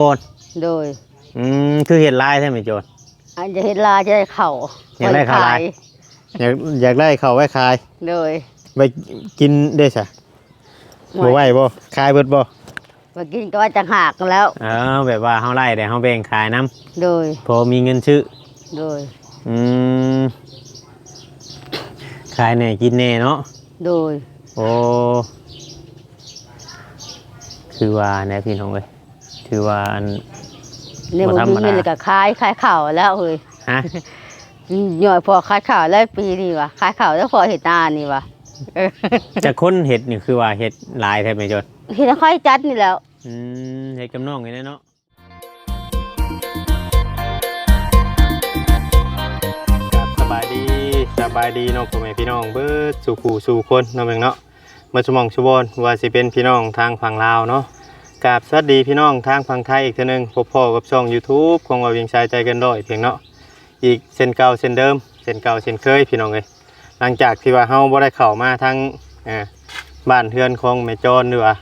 ໂດຍ ອືມ ຄືເຮັດຫຼາຍແທ້ແມ່ໂຈນ? ອັນຈະເຮັດຫຼາຍ ຈະໄດ້ເຂົ້າ ຢາກໄດ້ເຂົ້າຫຼາຍ ຢາກ ຢາກໄດ້ເຂົ້າໄວ້ຂາຍ ໂດຍ ໄວ້ກິນເດ້ຊະ ບໍ່ໄວ້ບໍ່? ຂາຍເບິດບໍ່? ໄວ້ກິນກໍໄວ້ຕ່າງຫາກແລ້ວ ເອີ ແບບວ່າເຮົາໄລ່ແລ້ວເຮົາແບ່ງຂາຍນຳ ໂດຍ ພໍມີເງິນຊື້ ໂດຍ ອືມ ຂາຍແດ່ກິນແດ່ເນາະ ໂດຍ ໂອ້ ຄືວ່າແດ່ພີ່ນ້ອງເອີຍ ຖືວ່າອັນ ແນວບໍ່ມີເງິນ ບໍ່ທຳມະດາ ແລ້ວກໍຂາຍ ຂາຍເຂົ້າແລ້ວເຮີ້ຍ ຮະ? ຍ້ອນພໍ່ຂາຍເຂົ້າແລ້ວປີນີ້ວ່າ ຂາຍເຂົ້າແລ້ວພໍ່ເຮັດນານີ້ວ່າ ຈັກຄົນເຮັດນີ້ ຄືວ່າເຮັດຫຼາຍແທ້ແມ່ໂຈນ? ເຮັດໃຫ້ຂ້ອຍຈັດນີ້ແຫຼ້ວ ອືມ ເຮັດກັບນ້ອງນີ້ແຫຼະເນາະ ຄັບ ສະບາຍດີ ສະບາຍດີເນາະ ພໍ່ແມ່ພີ່ນ້ອງເບິດສູ່ຜູ້ສູ່ຄົນເນາະ ເບິ່ງເນາະ ເບິດຊຸໝ່ອງຊຸບ່ອນ ບໍ່ວ່າຊິເປັນພີ່ນ້ອງທາງຝັ່ງລາວເນາະ ກາບສະຫວັດດີພີ່ນ້ອງທາງຝັ່ງໄທອີກເທື່ອໜຶ່ງ ພົບພໍ້ກັບຊ່ອງຢູທູບຂອງບ່າວວຽງຊາຍໃຈເກີນຮ້ອຍພຽງເນາະ ອີກເຊັ່ນເກົ່າເຊັ່ນເດີມ ເຊັ່ນເກົ່າເຊັ່ນເຄີຍພີ່ນ້ອງເອີຍ ຫຼັງຈາກທີ່ວ່າເຮົາບໍ່ໄດ້ເຂົ້າມາທາງ ອ່າ ບ້ານເຮືອນຂອງແມ່ຈອນ ຫຼືວ່າ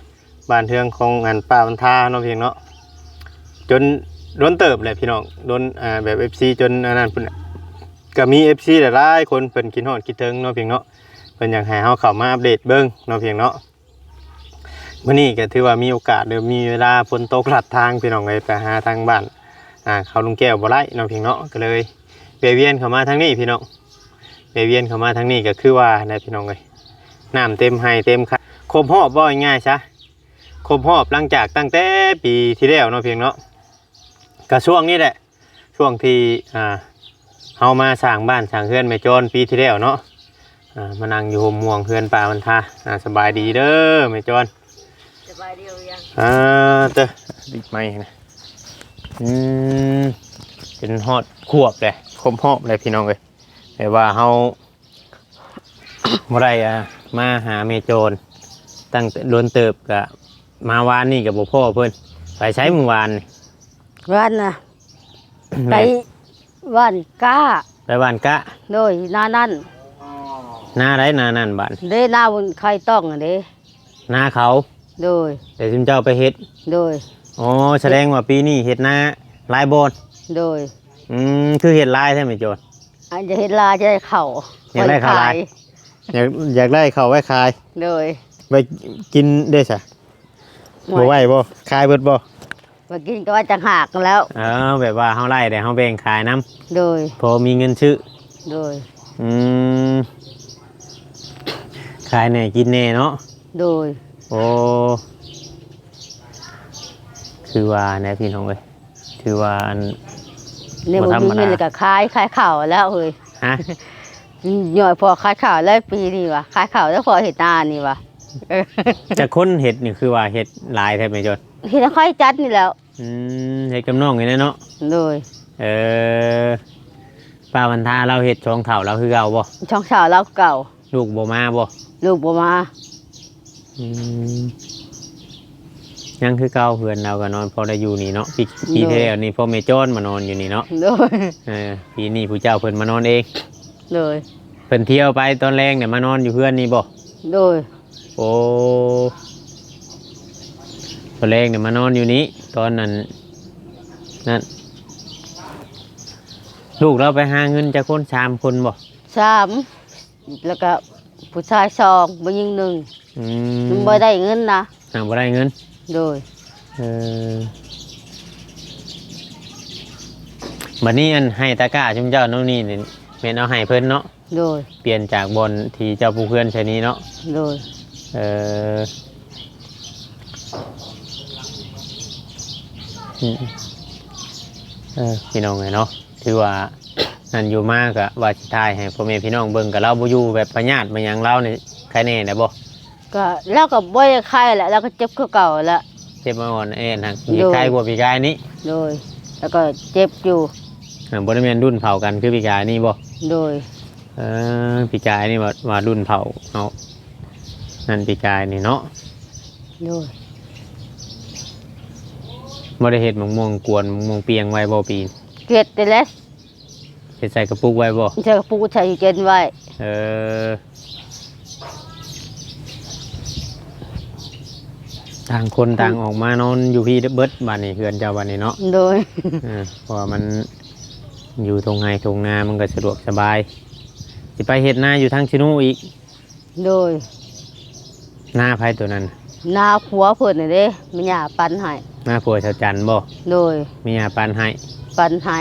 ບ້ານເຮືອນຂອງອັນປ້າວັນທາເນາະພຽງເນາະ ຈົນດົນເຕີບແຫຼະພີ່ນ້ອງ ດົນ ອ່າ ແບບເອັຟຊີຈົນອັນນັ້ນພຸ້ນ ກໍມີເອັຟຊີຫຼາຍໆຄົນເພິ່ນຄິດຮອດຄິດເຖິງເນາະພຽງເນາະ ເພິ່ນຢາກໃຫ້ເຮົາເຂົ້າມາອັບເດດເບິ່ງເນາະພຽງເນາະ ມື້ນີ້ກໍຖືວ່າມີໂອກາດ ຫຼືມີເວລາ ຝົນຕົກລັດທາງພີ່ນ້ອງເອີຍ ໄປຫາທາງບ້ານ ອ່າ ເຂົາລຸງແກ້ວບໍ່ໄດ້ເນາະພຽງເນາະ ກໍເລີຍແວ່ວຽນເຂົ້າມາທາງນີ້ພີ່ນ້ອງ ແວ່ວຽນເຂົ້າມາທາງນີ້ກໍຄືວ່າແຫຼະພີ່ນ້ອງເອີຍ ນ້ຳເຕັມໄຮ່ເຕັມຄາ ຄົບຮອບ ເວົ້າງ່າຍໆຊະ ຄົບຮອບຫຼັງຈາກຕັ້ງແຕ່ປີທີ່ແລ້ວເນາະພຽງເນາະ ກໍຊ່ວງນີ້ແຫຼະ ຊ່ວງທີ່ ອ່າ ເຮົາມາສ້າງບ້ານສ້າງເຮືອນແມ່ຈອນປີທີ່ແລ້ວເນາະ ອ່າ ມານັ່ງຢູ່ຮົ່ມມ່ວງເຮືອນປ້າວັນທາ ອ່າ ສະບາຍດີເດີແມ່ຈອນ ສະບາຍດີ ອ່າ ເຕີ ດິກໄມ້ນະ ອືມ ເປັນຮອດຂວບເລີຍ ຄົບຮອບເລີຍພີ່ນ້ອງເອີຍ ແຕ່ວ່າເຮົາບໍ່ໄດ້ ອ່າ ມາຫາແມ່ໂຈນຕັ້ງແຕ່ດົນເຕີບ ກະມາວານນີ້ກະບໍ່ພໍ້ເພິ່ນ ໄປໃສມື້ວານນີ້? ວານນະ ໄປ ແມ່ນ ຫວ່ານກ້າ ໄປຫວ່ານກ້າ ໂດຍ ນານັ້ນ ນາໃດນານັ້ນບາດ ເດ້ ນາບຸນໄຂ່ຕ້ອງຫັ້ນເດ້ ນາເຂົາ ໂດຍ ແຕ່ຊຸມເຈົ້າໄປເຮັດ ໂດຍ ອໍ ສະແດງວ່າປີນີ້ເຮັດນາຫຼາຍບ່ອນ ໂດຍ ອືມ ຄືເຮັດຫຼາຍແທ້ແມ່ໂຈນ? ອັນຈະເຮັດຫຼາຍ ຈະໄດ້ເຂົ້າ ຢາກໄດ້ເຂົ້າຫຼາຍ ຢາກ ຢາກໄດ້ເຂົ້າໄວ້ຂາຍ ໂດຍ ໄວ້ກິນເດ້ຊະ ບໍ່ໄວ້ບໍ່? ຂາຍເບິດບໍ່? ໄວ້ກິນກໍໄວ້ຕ່າງຫາກແລ້ວ ເອີ ແບບວ່າເຮົາໄລ່ແລ້ວເຮົາແບ່ງຂາຍນຳ ໂດຍ ພໍມີເງິນຊື້ ໂດຍ ອືມ ຂາຍແດ່ກິນແດ່ເນາະ ໂດຍ ໂອ້ ຄືວ່າແຫຼະພີ່ນ້ອງເອີຍ ຖືວ່າອັນ ແນວບໍ່ມີເງິນ ບໍ່ທຳມະດາ ແລ້ວກໍຂາຍ ຂາຍເຂົ້າແລ້ວເຮີ້ຍ ຮະ? ຍ້ອນພໍ່ຂາຍເຂົ້າແລ້ວປີນີ້ວ່າ ຂາຍເຂົ້າແລ້ວພໍ່ເຮັດນານີ້ວ່າ ຈັກຄົນເຮັດນີ້ ຄືວ່າເຮັດຫຼາຍແທ້ແມ່ໂຈນ? ເຮັດໃຫ້ຂ້ອຍຈັດນີ້ແຫຼ້ວ ອືມ ເຮັດກັບນ້ອງນີ້ແຫຼະເນາະ ໂດຍ ເອີ ປ້າວັນທາລາວເຮັດສອງເຖົ້າລາວຄືເກົ່າບໍ່? ສອງເຖົ້າລາວຄືເກົ່າ ລູກບໍ່ມາບໍ່? ລູກບໍ່ມາ ອືມ ຍັງຄືເກົ່າ ເຮືອນລາວກໍນອນພໍໄດ້ຢູ່ນີ້ເນາະ ປີ ໂດຍ ປີທີ່ແລ້ວນີ້ພໍ່ແມ່ຈອນມານອນຢູ່ນີ້ເນາະ ໂດຍ ເອີ ປີນີ້ຜູ້ເຈົ້າເພິ່ນມານອນເອງ ໂດຍ ເພິ່ນທ່ຽວໄປຕອນແລງນີ້ມານອນຢູ່ເຮືອນນີ້ບໍ່? ໂດຍ ໂອ້ ຕອນແລງນີ້ມານອນຢູ່ນີ້ ຕອນນັ້ນ ນັ້ນ ລູກລາວໄປຫາເງິນຈັກຄົນ? ສາມຄົນບໍ່? ສາມ ແລ້ວກໍຜູ້ຊາຍສອງ ຜູ້ຍິງໜຶ່ງ ອືມ ມັນບໍ່ໄດ້ເງິນນະ ຫາບໍ່ໄດ້ເງິນ ໂດຍ ເອີ ບັດນີ້ອັນໄຮ່ຕາກ້າຊຸມເຈົ້ານຳນີ້ນີ້ ແມ່ນເອົາໃຫ້ເພິ່ນເນາະ? ໂດຍ ປ່ຽນຈາກບ່ອນທີ່ເຈົ້າປູກເຮືອນໃສ່ນີ້ເນາະ? ໂດຍ ເອີ ອືມ ເອີ ພີ່ນ້ອງເອີຍເນາະ ຖືວ່າ ນັ້ນຢູ່ມາກະວ່າຊິຖ່າຍໃຫ້ພໍ່ແມ່ພີ່ນ້ອງເບິ່ງ ກະລາວບໍ່ຢູ່ ແບບພະຍາດມາຫຍັງລາວນີ້ ໄຄແນ່ແລ້ວບໍ່? ກະລາວກະບໍ່ໄດ້ໄຄແຫຼະ ລາວກະເຈັບຄືເກົ່າແຫຼະ ເຈັບມາອ່ອນແອນຫັ້ນ ໂດຍ ດີໄຄກວ່າປີກາຍນີ້ ໂດຍ ລາວກະເຈັບຢູ່ ອ່າ ບໍ່ໄດ້ແມ່ນລຸ້ນເຜົ່າກັນຄືປີກາຍນີ້ບໍ່? ໂດຍ ເອີ ປີກາຍນີ້ວ່າ ວ່າລຸ້ນເຜົ່າເຮົານັ້ນ ປີກາຍນີ້ເນາະ ໂດຍ ບໍ່ໄດ້ເຮັດໝາກມ່ວງກວນ ໝາກມ່ວງປ່ຽງໄວ້ບໍ່ປີ? ເຮັດແຕ່ແລະ ເຮັດໃສ່ກະປຸກໄວ້ບໍ່? ໃສ່ກະປຸກ ໃສ່ເຢັນໄວ້ ເອີ ອື ຕ່າງຄົນຕ່າງອອກມານອນຢູ່ພີ້ເບິດ ບາດນີ້ເຮືອນເຈົ້າບາດນີ້ເນາະ. ໂດຍ ເອີ ເພາະວ່າມັນຢູ່ທົ່ງໄຮ່ທົ່ງນາ ມັນກໍສະດວກສະບາຍ. ຊິໄປເຮັດນາຢູ່ທາງຊະໂນອີກ? ໂດຍ ນາໃຜໂຕນັ້ນ? ນາຜົວເພິ່ນຫັ້ນເດ້ ແມ່ຍ່າປັນໃຫ້. ນາຜົວສາວຈັນບໍ່? ໂດຍ ແມ່ຍ່າປັນໃຫ້. ປັນໃຫ້.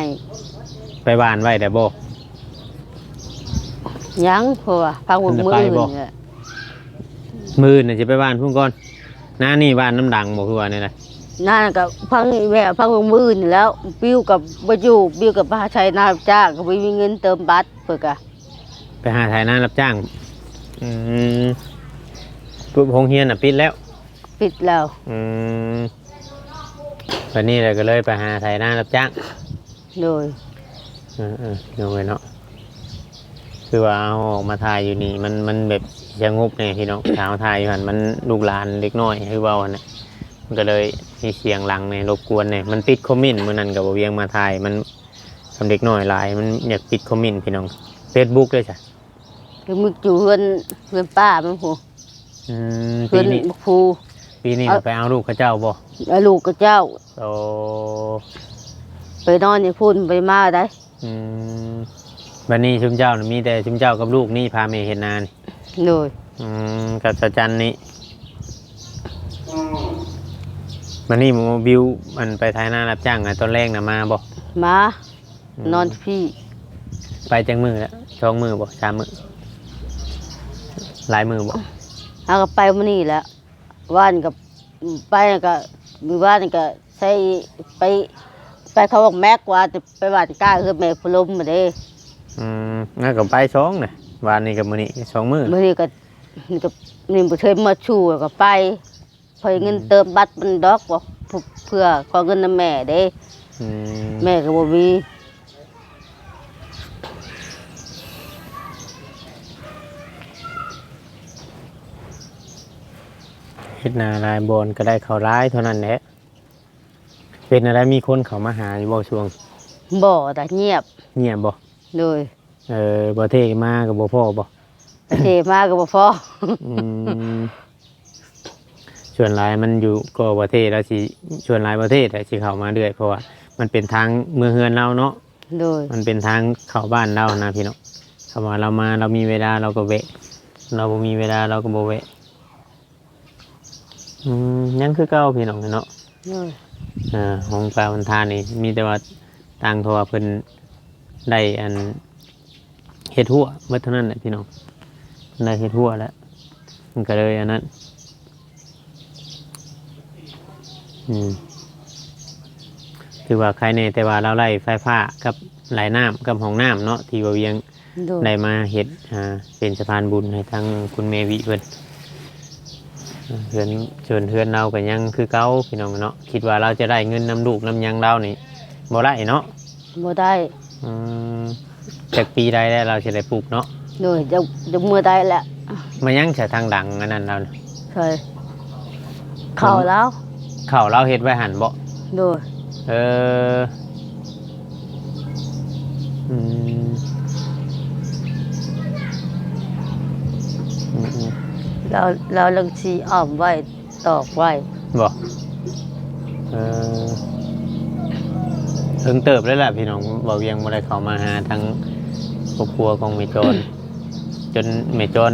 ໄປຫວ່ານໄວ້ແລ້ວບໍ່? ຍັງ ເພາະວ່າພັກມື້ອື່ນນີ້ແຫຼະ. ມື້ອື່ນນະຊິໄປຫວ່ານພຸ້ນກ່ອນ. ນານີ້ຫວ່ານນຳດັງບໍ່ ຄືວ່າແນວໃດ? ນາກໍພັກນີ້ແມ່ ພັກມື້ອື່ນນີ້ແລ້ວ. ບິວກໍບໍ່ຢູ່ ບິວກໍໄປຫາໄຖນາຮັບຈ້າງ ກໍບໍ່ມີເງິນເຕີມບັດ ເພິ່ນກໍ ໄປຫາໄຖນາຮັບຈ້າງ. ອືມ ໂຮງຮຽນນະປິດແລ້ວ? ປິດແລ້ວ. ອືມ ບັດນີ້ແຫຼະກໍເລີຍໄປຫາໄຖນາຮັບຈ້າງ. ໂດຍ ເອີໆ ພີ່ນ້ອງເອີຍເນາະ ຄືວ່າເຮົາອອກມາຖ່າຍຢູ່ນີ້ ມັນ ມັນແບບສະຫງົບແດ່ພີ່ນ້ອງ. ຖ້າເຮົາຖ່າຍຢູ່ຫັ້ນ ມັນ ລູກຫຼານເດັກນ້ອຍ ຄືເວົ້າຫັ້ນນະ ມັນກໍເລີຍມີສຽງຫຼັງແດ່ ລົບກວນແດ່. ມັນຕິດຄອມເມັນ ມື້ນັ້ນກໍບໍ່ວຽງມາຖ່າຍ ມັນ ກັບເດັກນ້ອຍຫຼາຍ ມັນຢາກຕິດຄອມເມັນພີ່ນ້ອງ. ເຟສບຸກເດ້ຊະ? ເຟສບຸກຢູ່ເຮືອນ ເຮືອນປ້າມັນພຸ້ນ. ອືມ ເຮືອນ ປີນີ້ ບັກພູ. ປີນີ້ ເອີ ກໍໄປເອົາລູກເຂົາເຈົ້າບໍ່? ເອົາລູກເຂົາເຈົ້າ. ໂອ້ ໄປນອນຢູ່ພຸ້ນ ບໍ່ໄດ້ມາໃດ. ອືມ ບັດນີ້ຊຸມເຈົ້ານະ ມີແຕ່ຊຸມເຈົ້າກັບລູກນີ້ພາແມ່ເຮັດນານີ້? ໂດຍ. ອືມ ກັບສາວຈັນນີ້. ບັດນີ້ໝໍບິວ ອັນ ໄປໄຖນາຮັບຈ້າງ ຕອນແລງນະມາບໍ່? ມາ. ອືມ ນອນຢູ່ພີ້. ໄປຈັກມື້ລະ? ສອງມື້ບໍ່? ສາມມື້? ຫຼາຍມື້ບໍ່? ເຮົາກໍໄປມື້ນີ້ແຫຼະ. ວານກໍໄປ ກໍມື້ວານກໍໃຊ້ໄປ ໄປເຂົາບັກແມັກ ວ່າຈະໄປຫວ່ານກ້າເຮືອນແມ່ຜູ້ລົມຫັ້ນເດ້. ອືມ ນັ້ນກໍໄປສອງນະ ວານນີ້ກັບມື້ນີ້ສອງມື້. ມື້ນີ້ກໍ ນີ້ກໍ ນີ້ບໍ່ເທີມາຊູ່ ແລ້ວກໍໄປ ຂໍເງິນເຕີມບັດມັນດອກ ວ່າເພື່ອຂໍເງິນນຳແມ່ເດ້. ອືມ ແມ່ກໍບໍ່ມີ. ເຮັດນາຫຼາຍບ່ອນກໍໄດ້ເຂົ້າຫຼາຍເທົ່ານັ້ນແຫຼະ. ເປັນແນວໃດ ມີຄົນເຂົ້າມາຫາຢູ່ບໍ່ຊ່ວງ? ບໍ່ ຕາງຽບ. ງຽບບໍ່? ໂດຍ. ເອີ ບໍ່ເທມາກໍບໍ່ພໍບໍ່? ບໍ່ເທມາກໍບໍ່ພໍ. ອືມ ສ່ວນຫຼາຍມັນຢູ່ກໍບໍ່ເທ ລາວຊິ ສ່ວນຫຼາຍບໍ່ເທແຫຼະຊິເຂົ້າມາເລື້ອຍ ເພາະວ່າມັນເປັນທາງເມືອເຮືອນລາວເນາະ. ໂດຍ. ມັນເປັນທາງເຂົ້າບ້ານລາວນະພີ່ນ້ອງ. ຄຳວ່າລາວມາ ລາວມີເວລາ ລາວກໍແວະ ລາວບໍ່ມີເວລາ ລາວກໍບໍ່ແວະ. ອືມ ຍັງຄືເກົ່າພີ່ນ້ອງເນາະ. ໂດຍ. ອ່າ ຂອງປາວັນທານີ້ ມີແຕ່ວ່າຕ່າງ ເພາະວ່າເພິ່ນໄດ້ອັນ ເຮັດຮົ້ວເບິດເທົ່ານັ້ນແຫຼະພີ່ນ້ອງ. ໄດ້ເຮັດຮົ້ວແລ້ວ ມັນກໍເລີຍອັນນັ້ນ. ອືມ ຖືວ່າໄຄແດ່ ແຕ່ວ່າລາວໄດ້ໄຟຟ້າກັບໄຫຼນ້ຳກັບຫ້ອງນ້ຳເນາະ ທີ່ວ່າວຽງ ໂດຍ ໄດ້ມາເຮັດ ອ່າ ເປັນສະພານບຸນໃຫ້ທາງຄຸນແມ່ວິເພິ່ນ. ເຮືອນ ສ່ວນເຮືອນລາວກໍຍັງຄືເກົ່າພີ່ນ້ອງເນາະ. ຄິດວ່າລາວຈະໄດ້ເງິນນຳລູກນຳຫຍັງລາວນີ້ບໍ່ໄດ້ເນາະ. ບໍ່ໄດ້. ອືມ ຈັກປີໃດແລ້ວລາວຊິໄດ້ປູກເນາະ? ໂດຍ ຈັກ ຈັກມື້ໃດແລ້ວ. ມາຫຍັງຊະທາງຫຼັງອັນນັ້ນລາວນະ? ໃຊ່ ເຂົ້າລາວ. ເຂົ້າລາວເຮັດໄວ້ຫັ້ນບໍ? ໂດຍ. ເອີ ອືມ ອືມໆ ລາວ ລາວລັງຊິອ້ອມໄວ້ ຕອກໄວ້ບໍ? ເອີ ເຖິງເຕີບແລ້ວລະພີ່ນ້ອງ ບ່າວວຽງບໍ່ໄດ້ເຂົ້າມາຫາທາງຄອບຄົວຂອງແມ່ຈອນ ຈົນແມ່ຈອນ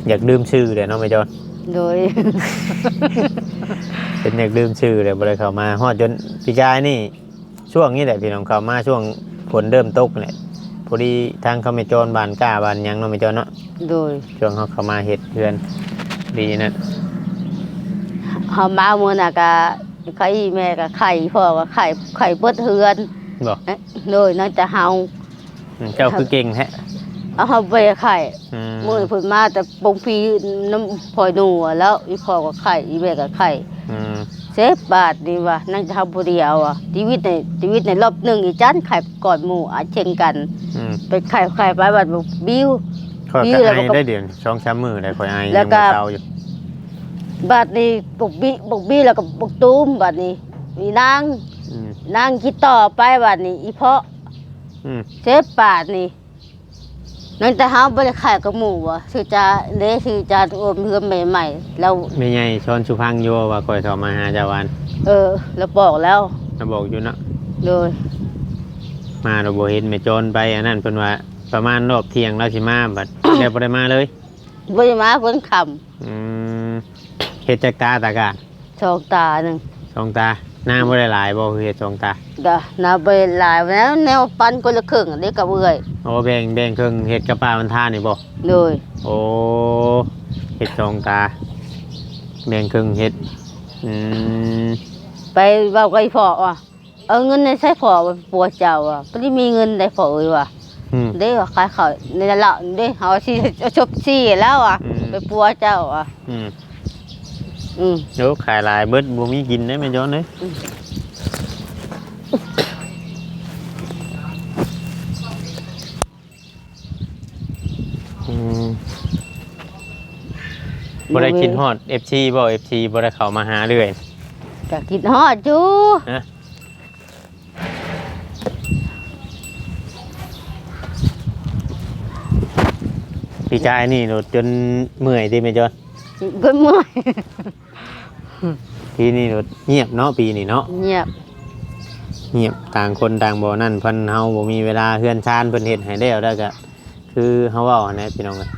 ຢາກລືມຊື່ແຫຼະເນາະແມ່ຈອນ. ໂດຍ. ເພິ່ນຢາກລືມຊື່ແຫຼະ ບໍ່ໄດ້ເຂົ້າມາ ຮອດຈົນປີກາຍນີ້ ຊ່ວງນີ້ແຫຼະພີ່ນ້ອງ ເຂົ້າມາຊ່ວງຝົນເລີ່ມຕົກແຫຼະ ພໍດີທາງເຂົາແມ່ຈອນ ບ້ານກ້າ ບ້ານຫຍັງເນາະແມ່ຈອນເນາະ. ໂດຍ. ຊ່ວງເຮົາເຂົ້າມາເຮັດເຮືອນດີນັ້ນ ເຮົາມາມື້ນະກະໄຂ້ ແມ່ກະໄຂ້ ພໍ່ກະໄຂ້ ໄຂ້ເບິດເຮືອນບໍ? ໂດຍ. ນອກຈາກເຮົາ ອືມ ເຈົ້າຄືເກັ່ງແທ້? ເອົາ ເຮົາບໍ່ໄດ້ໄຂ້. ອືມ ມື້ເພິ່ນມາແຕ່ປົງພີນຳພໍ່ໜູແລ້ວ ອີ່ພໍ່ກໍໄຂ້ ອີ່ແມ່ກໍໄຂ້. ອືມ ເຈັບບາດນີ້ວ່າ ນອກຈາກເຮົາຜູ້ດຽວວ່າ ຊີວິດໃນ ຊີວິດໃນລອບໜຶ່ງ ອີ່ຈັນໄຂ້ກ່ອນໝູ່ ອາເຈັງກັນ. ອືມ ໄປໄຂ້ ໄຂ້ໄປບາດບໍ່ບິວ ຂ້ອຍກໍໄອໄດ້ດຽວນີ້ ສອງສາມມື້ແລ້ວ ຂ້ອຍໄອ ແລ້ວກໍຍັງບໍ່ເຊົາຢູ່. ບາດນີ້ບັກບິ ບັກບິ ແລ້ວກໍບັກຕູມ ບາດນີ້ອີ່ນາງ ອືມ ນາງຄິດຕໍ່ໄປ ບາດນີ້ອີ່ເພາະ. ອືມ ເຈັບບາດນີ້ ນັ້ນ ແຕ່ເຮົາບໍ່ໄດ້ຂາຍກັບໝູ່ບໍ່ ຊື່ຈາເດ້ ຊື່ຈາອວມເຮືອນໃໝ່ໆ ແລ້ວ ແມ່ໃຫຍ່ສອນສຸພັງຢູ່ບໍ່ວ່າຂ້ອຍເຂົ້າມາຫາເຈົ້າວານ? ເອີ ລາວບອກແລ້ວ ລາວບອກຢູ່ເນາະ. ໂດຍ ມາລາວບໍ່ເຫັນແມ່ໂຈນໄປອັນນັ້ນ ເພິ່ນວ່າປະມານຮອບທ່ຽງລາວຊິມາ ບັດແລ້ວບໍ່ໄດ້ມາເລີຍ. ບໍ່ໄດ້ມາ ເພິ່ນຄ່ຳ. ອືມ ເຮັດຈັກຕາຕາການ? ສອງຕາໜຶ່ງ ສອງຕາ. ນາບໍ່ໄດ້ຫຼາຍບໍ່ ຄືເຮັດສອງຕາ? ກະນາບໍ່ໄດ້ຫຼາຍ ແນວ ແນວປັນຄົນລະເຄິ່ງເດ້ກັບເອື້ອຍ. ໂອ້ ແບ່ງ ແບ່ງເຄິ່ງເຮັດກັບປ້າວັນທານີ້ບໍ່? ໂດຍ. ໂອ້ ເຮັດສອງຕາ ແບ່ງເຄິ່ງເຮັດ. ອືມ ໄປເວົ້າກັບອີ່ພໍ່ວ່າ ເອົາເງິນໃນໃຊ້ພໍ່ວ່າ ໄປປົວເຈົ້າວ່າ ບໍ່ໄດ້ມີເງິນໃດພໍ່ເອີຍວ່າ. ອືມ ເດ້ວ່າຂາຍເຂົ້າໃນນັ້ນລະເດ້ ເຮົາຊິຈົບຊີ້ແລ້ວວ່າ. ອືມ ໄປປົວເຈົ້າວ່າ. ອືມ ອືມ ໂອ້ ຂາຍຫຼາຍເບິດ ບໍ່ມີກິນເດ້ແມ່ໂຈນເອີຍ. ອືມ ອືມ ບໍ່ໄດ້ຄິດຮອດເອັຟຊີບໍ່? ເອັຟຊີບໍ່ໄດ້ເຂົ້າມາຫາເລື້ອຍ? ກະຄິດຮອດຢູ່. ຮະ? ປີກາຍນີ້ໂລດຈົນເມື່ອຍຕິແມ່ໂຈນ? ຈົນເມື່ອຍ. ປີນີ້ໂລດງຽບເນາະ ປີນີ້ເນາະ. ງຽບ ງຽບ ຕ່າງຄົນຕ່າງບໍ່ນັ້ນ ເພິ່ນ ເຮົາບໍ່ມີເວລາ ເຮືອນຊານເພິ່ນເຮັດໃຫ້ແລ້ວ ແລ້ວກະ ຄືເຮົາເວົ້າຫັ້ນແຫຼະພີ່ນ້ອງເອີຍ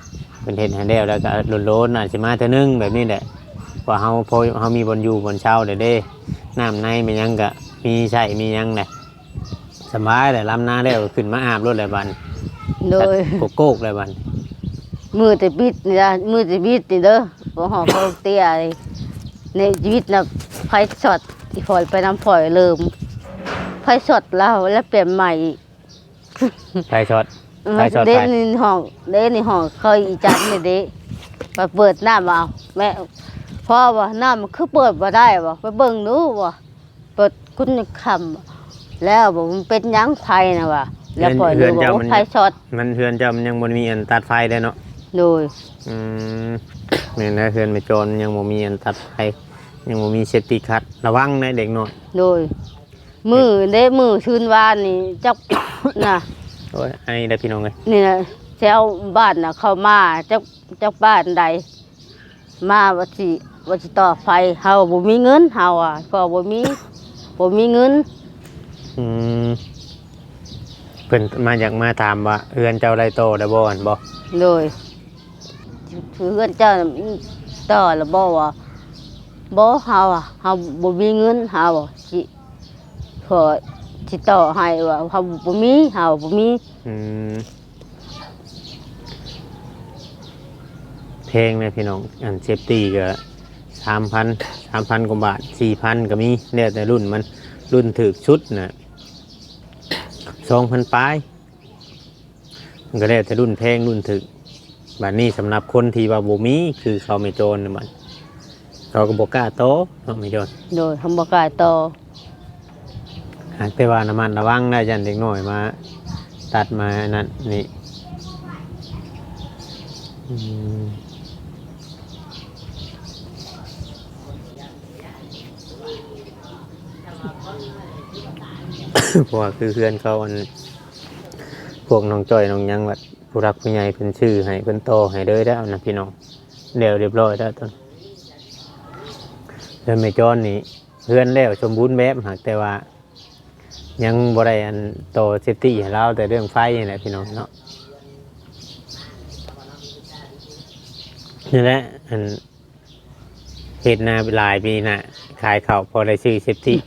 ເພິ່ນເຮັດໃຫ້ແລ້ວ ແລ້ວກະດົນໆອາດຊິມາເທື່ອໜຶ່ງແບບນີ້ແຫຼະ ວ່າເຮົາພໍ ເຮົາມີບ່ອນຢູ່ບ່ອນເຊົາແລ້ວເດ້ ນ້ຳໃນແມ່ນຫຍັງກະມີໃຊ້ມີຫຍັງແຫຼະ ສະບາຍແຫຼະ ລຳນາແລ້ວກະຂຶ້ນມາອາບໂລດແຫຼະບາດນີ້. ໂດຍ ໂກກໆແຫຼະບາດນີ້. ມື້ແຕ່ບິດນີ້ນະ ມື້ແຕ່ບິດນີ້ເດີ ບໍ່ຮອດເຂົາເຕ້ຍນີ້ ໃນຊີວິດນະ ໄຟຊັອດ ອີ່ພໍ່ໄປນຳຂ້ອຍເລີ່ມ ໄຟຊັອດລາວ ແລ້ວປ່ຽນໃໝ່ອີກ. ໄຟຊັອດ ເອີ ໄຟຊັອດ ເດ້ ໄຟ ໃນຫ້ອງ ເດ້ ໃນຫ້ອງເຄີຍອີຈັນນີ້ເດ້ ໄປເປີດນ້ຳ ເອົາ ແມ່ ພໍ່ວ່າ ນ້ຳມັນຄືເປີດບໍ່ໄດ້ບໍ່ ໄປເບິ່ງດູບໍ່ ເປີດຄຸນຄ່ຳ ແລ້ວບໍ່ ມັນເປັນຫຍັງໄຟນະວ່າ ແລ້ວຂ້ອຍເລີຍວ່າ ໂອ້ ໄຟຊັອດ. ມັນ ເຮືອນເຈົ້າມັນຍັງບໍ່ໄດ້ມີອັນຕັດໄຟເດ້ເນາະ. ໂດຍ. ອືມ ແມ່ນແລ້ວ ເຮືອນແມ່ໂຈນຍັງບໍ່ມີອັນຕັດໄຟ ຍັງບໍ່ມີເຊບຕິຄັດ ລະວັງແດ່ເດັກນ້ອຍ. ໂດຍ. ມື້ເດ້ ມື້ຄືນວານນີ້ຈັກນະ ໂອ້ຍ ໄອແລ້ວພີ່ນ້ອງເອີຍ ນີ້ນະ ແຖວບ້ານນະ ເຂົ້າມາ ຈັກ ຈັກບ້ານໃດ ມາວ່າຊິ ວ່າຊິຕໍ່ໄຟ ເຮົາບໍ່ມີເງິນ ເຮົາວ່າ ພໍ່ບໍ່ມີ ບໍ່ມີເງິນ. ອືມ ເພິ່ນມາ ຢາກມາຖາມວ່າເຮືອນເຈົ້າໄດ້ຕໍ່ແລ້ວບໍ່ ຫັ້ນບໍ່? ໂດຍ. ເຮືອນເຈົ້າຕໍ່ແລ້ວບໍ່ວ່າ ບໍ່ ເຮົາ ເຮົາບໍ່ມີເງິນ ເຮົາຊິ ຂໍຊິຕໍ່ໃຫ້ວ່າ ເຮົາບໍ່ມີ ເຮົາບໍ່ມີ. ອືມ ແພງເດ້ພີ່ນ້ອງ ອັນເຊບຕິກະສາມພັນ ສາມພັນກວ່າບາດ ສີ່ພັນກະມີ ແລ້ວແຕ່ລຸ້ນມັນ ລຸ້ນຖືກສຸດນະ ສອງພັນປາຍ. ມັນກະແລ້ວແຕ່ລຸ້ນແພງລຸ້ນຖືກ ບາດນີ້ສຳລັບຄົນທີ່ວ່າບໍ່ມີ ຄືເຂົາແມ່ໂຈນນະ ບາດເຂົາກະບໍ່ກ້າຕໍ່ເນາະແມ່ໂຈນ. ໂດຍ ເຮົາບໍ່ກ້າຕໍ່ ຫາກແຕ່ວ່າລະມັດລະວັງໄດ້ ຢ້ານເດັກນ້ອຍມາຕັດມາອັນນັ້ນນີ້. ອືມ ເພາະວ່າຄືເຮືອນເຂົາ ອັນ ພວກນ້ອງຈ້ອຍນ້ອງຫຍັງ ວ່າຜູ້ຫຼັກຜູ້ໃຫຍ່ເພິ່ນຊື້ໃຫ້ ເພິ່ນຕໍ່ໃຫ້ເລີຍແລ້ວນະພີ່ນ້ອງ ແລ້ວຮຽບຮ້ອຍແລ້ວ. ຕອນເຮືອນແມ່ຈອນນີ້ ເຮືອນແລ້ວສົມບູນແບບ ຫາກແຕ່ວ່າຍັງບໍ່ໄດ້ອັນຕໍ່ເຊບຕີ້ໃຫ້ລາວ ແຕ່ເລື່ອງໄຟນີ້ແຫຼະພີ່ນ້ອງເນາະ. ນີ້ແຫຼະ ອັນ ເຮັດນາຫຼາຍປີໜ້າ ຂາຍເຂົ້າພໍໄດ້ຊື້ເຊບຕີ້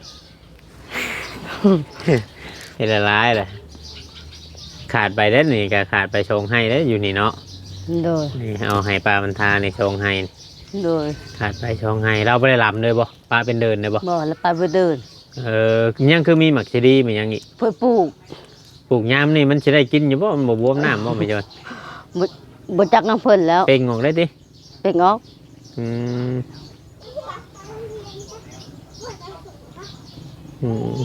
ເຮັດຫຼາຍໆແຫຼະ. ຂາດໄປເດ້ ນີ້ກະຂາດໄປສອງໄຮ່ເດ້ຢູ່ນີ້ເນາະ. ໂດຍ. ນີ້ເອົາໃຫ້ປ້າບັນທານີ້ສອງໄຮ່. ໂດຍ. ຂາດໄປສອງໄຮ່ ລາວບໍ່ໄດ້ລຳເລີຍບໍ່? ປະເປັນເດີນເລີຍບໍ່? ບໍ່ ລາວປະເປັນເດີນ. ເອີ ຍັງຄືມີໝາກຊີດີ ມີຫຍັງອີກ? ເພິ່ນປູກ. ປູກຍາມນີ້ມັນຊິໄດ້ກິນຢູ່ບໍ່? ມັນບໍ່ບວມນ້ຳບໍ່ແມ່ຈອນ? ບໍ່ ບໍ່ຈັກນຳເພິ່ນແລ້ວ. ເປັ່ງອອກໄດ້ຕິ? ເປັ່ງອອກ. ອືມ ອືມ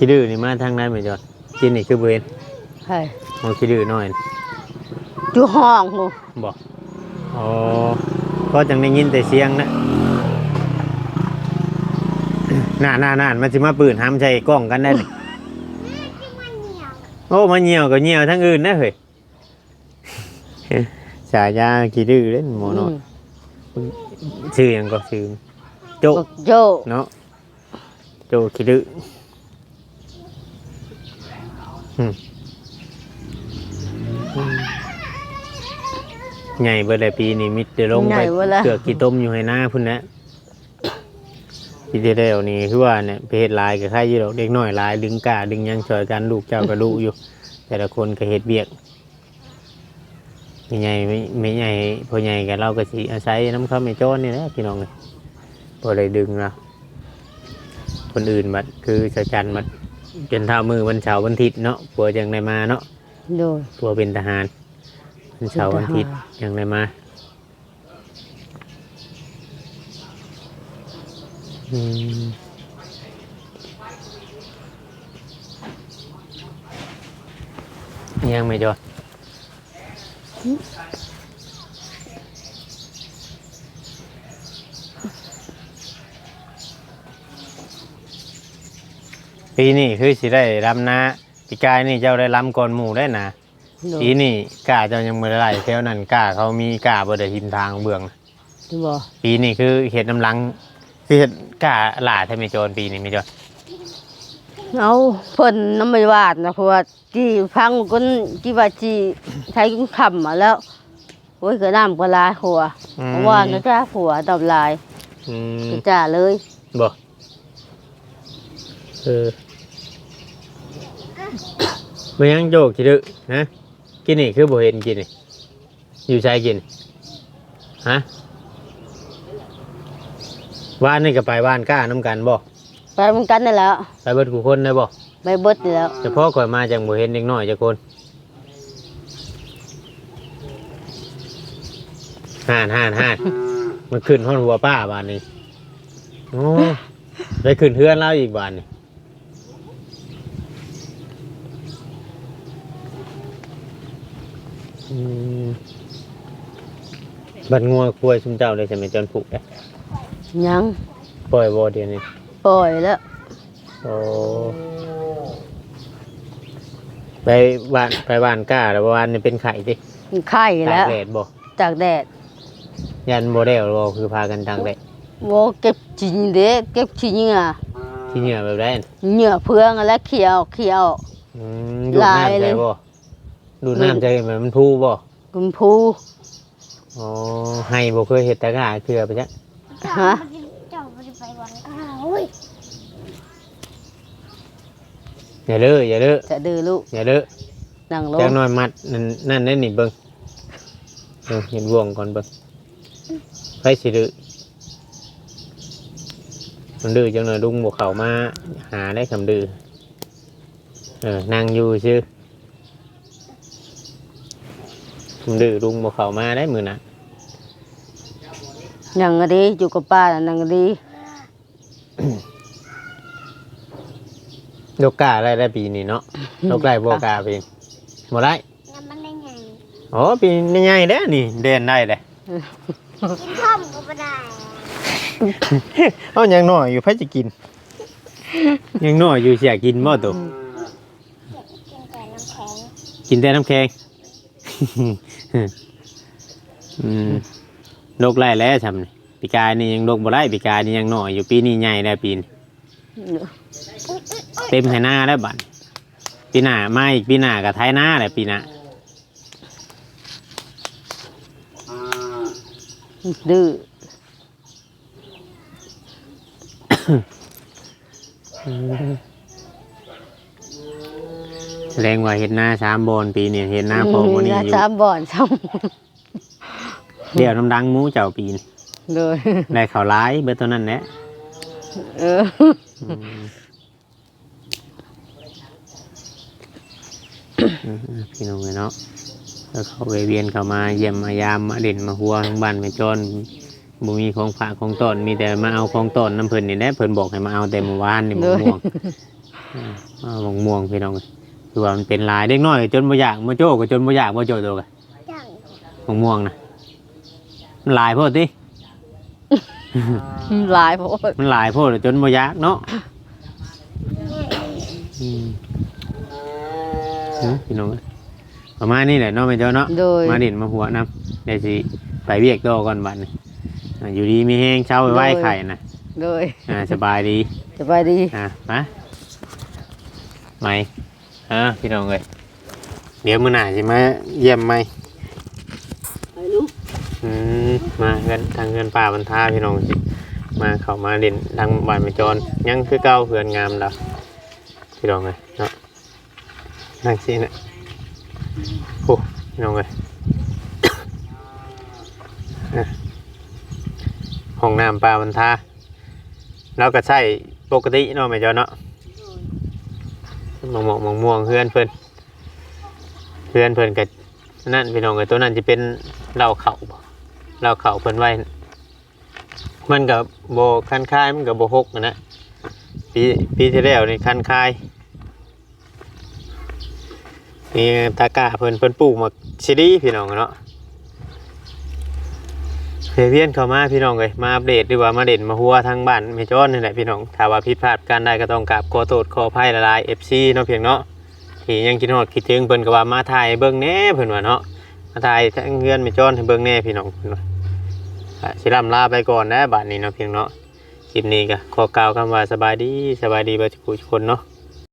ຂີ້ດື້ນີ້ມາທາງໃດແມ່ຈອນ? ກິນນີ້ຄືບໍ່ເຫັນ. ໃຜ? ໂອ້ ຂີ້ດື້ນ້ອຍ ຢູ່ຫ້ອງພຸ້ນ. ບໍ່? ອໍ ກໍຈັ່ງໄດ້ຍິນແຕ່ສຽງນະ. ນັ້ນໆໆ ມັນຊິມາປືນຫຳໃສ່ກ້ອງກັນໄດ້ນີ້. ໂອ້ ມາຍ່ຽວກໍຍ່ຽວທາງອື່ນນະເຮີ້ຍ. ສາຍາຂີ້ດື້ເດ້ໝໍນ້ອຍ. ອືມ ຊື່ຫຍັງກໍຊື່ ໂຈ້ ໂຈ້ເນາະ. ໂຈ້ຂີ້ດື້. ອືມ ອືມ ໃຫຍ່ເບິດແລ້ວ ປີນີ້ມີແຕ່ລົງໄປ ໃຫຍ່ເບິດແລ້ວ ເກືອກຂີ້ຕົມຢູ່ໄຮ່ນາພຸ້ນແຫຼະ. ປີທີ່ແລ້ວນີ້ຄືວ່າແຫຼະ ໄປເຮັດຫຼາຍກໍໄຄຢູ່ດອກ ເດັກນ້ອຍຫຼາຍ ດຶງກ້າດຶງຫຍັງຊ່ອຍກັນ ລູກເຈົ້າກໍດຸຢູ່ ແຕ່ລະຄົນກໍເຮັດວຽກ. ແມ່ໃຫຍ່ ແມ່ ແມ່ໃຫຍ່ ພໍ່ໃຫຍ່ກໍ ລາວກໍຊິອາໄສນຳເຂົາແມ່ຈອນນີ້ແຫຼະພີ່ນ້ອງເອີຍ ບໍ່ໄດ້ດຶງລາວ. ຄົນອື່ນບັດຄືສາວຈັນບັດ ຈົນເທົ່າມື້ວັນເສົາວັນທິດເນາະ ຜົວຈັ່ງໄດ້ມາເນາະ. ໂດຍ ຜົວເປັນທະຫານ ວັນເສົາວັນທິດຈັ່ງໄດ້ມາ. ອືມ ຍັງແມ່ຈອນ. ປີນີ້ຄືຊິໄດ້ລຳນາ ປີກາຍນີ້ເຈົ້າໄດ້ລຳກ່ອນໝູ່ໄດ້ນະ. ໂດຍ ປີນີ້ກ້າເຈົ້າຍັງບໍ່ໄດ້ໄລ່ ແຖວນັ້ນກ້າເຂົາມີກ້າບໍ່ໄດ້ ຮິມທາງເບື້ອງນະ. ບໍ່ ປີນີ້ຄືເຮັດນຳຫຼັງ ຄືເຮັດກ້າຫຼ້າແທ້ແມ່ຈອນ ປີນີ້ແມ່ຈອນ. ເອົາ ເພິ່ນນຳໄມ້ຫວາດນະ ເພາະວ່າຈີ່ພັງກົ້ນ ຈີ່ວ່າຈີ່ໄທກ້ນຄ່ຳມາແລ້ວ. ໂອ້ຍ ກະນ້ຳກໍຫຼາຍຂົວ ອືມ ເພາະວ່ານະຈ້າຂົວດຳຫຼາຍ. ອືມ ກະຈ້າເລີຍ. ບໍ່ ເອີ ແມ່ນຫຍັງໂຈກຂີ້ດື້ ຮະ? ກິນນີ້ຄືບໍ່ເຫັນກິນນີ້ ຢູ່ໃສກິນ? ຮະ? ວານນີ້ກໍໄປຫວ່ານກ້ານຳກັນບໍ່? ໄປນຳກັນນັ້ນແຫຼະ. ໄປເບິດຄູ່ຄົນໄດ້ບໍ່? ໄປເບິດນີ້ແຫຼະ. ສະເພາະຂ້ອຍມາຈັ່ງບໍ່ເຫັນເດັກນ້ອຍຈັກຄົນ. ຫັ້ນໆໆ ມັນຂຶ້ນຮອດຫົວປ້າບາດນີ້. ໂອ້ ໄດ້ຂຶ້ນເຮືອນລາວອີກບາດນີ້. ອືມ ບັດງົວຄວາຍຊຸມເຈົ້າໄດ້ໃສ່ແມ່ຈອນຜູກໄດ້? ຍັງ. ປ່ອຍບໍ່ດຽວນີ້? ປ່ອຍແລ້ວ. ໂອ້ ໄປຫວ່ານ ໄປຫວ່ານກ້າແລ້ວ ວານນີ້ເປັນໄຂ້ຕິ? ເປັນໄຂ້ແລ້ວ. ຕາກແດດບໍ່? ຕາກແດດ. ຢ້ານບໍ່ແລ້ວບໍ່ ຄືພາກັນຕາກແດດ? ບໍ່ ເກັບຂີ້ເດ້ ເກັບຂີ້ເຫຍື້ອ. ຂີ້ເຫຍື້ອແບບໃດ? ເຫຍື້ອເຟືອງຫັ້ນແຫຼະ ຂີ້ອອກ ຂີ້ອອກ. ອືມ ດູດນ້ຳໃສ່ບໍ່? ດູດນ້ຳໃສ່ມັນພູບໍ່? ມັນພູ. ອໍ ໄຮ່ບໍ່ເຄີຍເຮັດຕາກ້າເທື່ອໄປຈັກ. ຮະ? ເຈົ້າບໍ່ໄດ້ໄປຫວ່ານກ້າ ໂອ້ຍ. ຢ່າເລີ້ ຢ່າເລີ້ ຈະດື້ລູກ ຢ່າເລີ້ ນັ່ງລົງ. ຈັກໜ້ອຍມັດນັ້ນ ນັ້ນໄດ້ນີ້ເບິ່ງ. ເອີ ເຮັດບ່ວງກ່ອນເບິ່ງ ໃຜຊິດື້. ມັນດື້ຈັກໜ້ອຍ ລຸງບໍ່ເຂົ້າມາຫາໄດ້ ຄຳດື້. ເອີ ນັ່ງຢູ່ຊື່ ມັນດື້ ລຸງບໍ່ເຂົ້າມາໄດ້ມື້ນັ້ນ. ນັ່ງດີ ຢູ່ກັບປ້ານະ ນັ່ງດີ. ດົກກ້າໄດ້ ໄດ້ປີນີ້ເນາະ. ດົກໄດ້ບໍ່ກ້າປີນີ້? ບໍ່ໄດ້. ຍັງບໍ່ໄດ້ໃຫຍ່. ອໍ ປີນີ້ໃຫຍ່ແລ້ວນີ້ ແລ່ນໄດ້ແລ້ວ. ກິນພ້ອມກໍບໍ່ໄດ້. ເອົາ ຍັງນ້ອຍຢູ່ ໃຜຈະກິນ? ຍັງນ້ອຍຢູ່ ຊິຢາກກິນບໍ່ໂຕ? ອືມ ກິນແຕ່ນ້ຳແຂງ ກິນແຕ່ນ້ຳແຂງ. ອືມ ດົກໄດ້ແລ້ວຊ່ຳນີ້. ປີກາຍນີ້ຍັງດົກບໍ່ໄດ້ ປີກາຍນີ້ຍັງນ້ອຍຢູ່ ປີນີ້ໃຫຍ່ແລ້ວປີນີ້. ເຕັມໄຮ່ນາແລ້ວບັດ ປີໜ້າມາອີກ ປີໜ້າກໍໄຖນາແຫຼະປີໜ້າ. ດື້ ສະແດງວ່າເຮັດນາສາມບ່ອນ ປີນີ້ເຮັດນາພໍກວ່ານີ້ຢູ່ ສາມບ່ອນຊ້ຳ. ລ້ຽວນຳດັງໝູເຈົ້າປີນີ້. ໂດຍ ໄດ້ເຂົ້າຫຼາຍເບິດເທົ່ານັ້ນແຫຼະ. ເອີ ອືມ ພີ່ນ້ອງເອີຍເນາະ ກໍເຂົ້າແວ່ວຽນເຂົ້າມາຢ້ຽມມາຢາມ ມາຫຼິ້ນມາຫົວທາງບ້ານແມ່ຈອນ. ບໍ່ມີຂອງຝາກຂອງຕ້ອນ ມີແຕ່ມາເອົາຂອງຕ້ອນນຳເພິ່ນນີ້ແຫຼະ. ເພິ່ນບອກໃຫ້ມາເອົາແຕ່ມື້ວານນີ້ ໂດຍ ໝາກມ່ວງ. ອືມ ເອົາໝາກມ່ວງ ພີ່ນ້ອງ ຄືວ່າມັນເປັນຫຼາຍ ເດັກນ້ອຍຈົນບໍ່ຢາກ. ມາໂຈ້ກໍຈົນບໍ່ຢາກ ບໍ່ໂຈ້ໂຕກະ ໝາກມ່ວງນະ ມັນຫຼາຍໂພດຕິ. ຫຼາຍໂພດ ມັນຫຼາຍໂພດ ຈົນບໍ່ຢາກເນາະ. ອືມ ເນາະ ພີ່ນ້ອງເອີຍ ປະມານນີ້ແຫຼະເນາະແມ່ເຈົ້າເນາະ. ໂດຍ ມາຫຼິ້ນມາຫົວນຳ ດຽວຊິໄປວຽກຕໍ່ກ່ອນບັດນີ້. ອ່າ ຢູ່ດີມີແຮງ ເຊົາໄວໆ ໂດຍ ໄຂ້ນະ. ໂດຍ ອ່າ ສະບາຍດີ ສະບາຍດີ. ອ່າ ມາ ໄໝ ອ່າ ພີ່ນ້ອງເອີຍ ດຽວມື້ໜ້າຊິມາຢ້ຽມໃໝ່. ໄປລູກ ອືມ ມາເຮືອນ ທາງເຮືອນປ້າບັນທາ ພີ່ນ້ອງ ຊິມາ ເຂົ້າມາຫຼິ້ນທາງບ້ານແມ່ຈອນ ຍັງຄືເກົ່າ ເຮືອນງາມລາວ ພີ່ນ້ອງເອີຍເນາະ. ຈັ່ງຊີ້ນະ ໂອ້ ພີ່ນ້ອງເອີຍ ຫ້ອງນ້ຳປ້າບັນທາ ລາວກໍໃຊ້ປົກກະຕິເນາະແມ່ເຈົ້າເນາະ. ໝາກໝອກໝາກມ່ວງເຮືອນເພິ່ນ ເຮືອນເພິ່ນກໍນັ້ນ ພີ່ນ້ອງເອີຍ. ໂຕນັ້ນຈະເປັນເລົ້າເຂົ້າ ເລົ້າເຂົ້າເພິ່ນໄວ້ ມັນກໍບໍ່ຄັນຄາຍ ມັນກໍບໍ່ຫົກຫັ້ນນະ. ປີ ປີທີ່ແລ້ວນີ້ຄັນຄາຍ. ນີ້ຕາກ້າເພິ່ນ ເພິ່ນປູກໝາກຊີຣີ ພີ່ນ້ອງເນາະ. ແວ່ວຽນເຂົ້າມາ ພີ່ນ້ອງເອີຍ ມາອັບເດດ ຫຼືວ່າມາຫຼິ້ນມາຫົວທາງບ້ານແມ່ຈອນນີ້ແຫຼະ ພີ່ນ້ອງ. ຖ້າວ່າຜິດພາດປະການໃດກໍຕ້ອງກາບຂໍໂທດຂໍອະໄພຫຼາຍໆ ເອັຟຊີເນາະ ພຽງເນາະ ທີ່ຍັງຄິດຮອດຄິດເຖິງ. ເພິ່ນກໍວ່າມາຖ່າຍໃຫ້ເບິ່ງແດ່ ເພິ່ນວ່າເນາະ ມາຖ່າຍທາງເຮືອນແມ່ຈອນໃຫ້ເບິ່ງແດ່ ພີ່ນ້ອງ ເພິ່ນວ່າ. ກໍຊິລ່ຳລາໄປກ່ອນແລ້ວບັດນີ້ເນາະ ພຽງເນາະ. ຄລິບນີ້ກໍຂໍກ່າວຄຳວ່າສະບາຍດີ ສະບາຍດີເບິດທຸກຜູ້ທຸກຄົນເນາະ.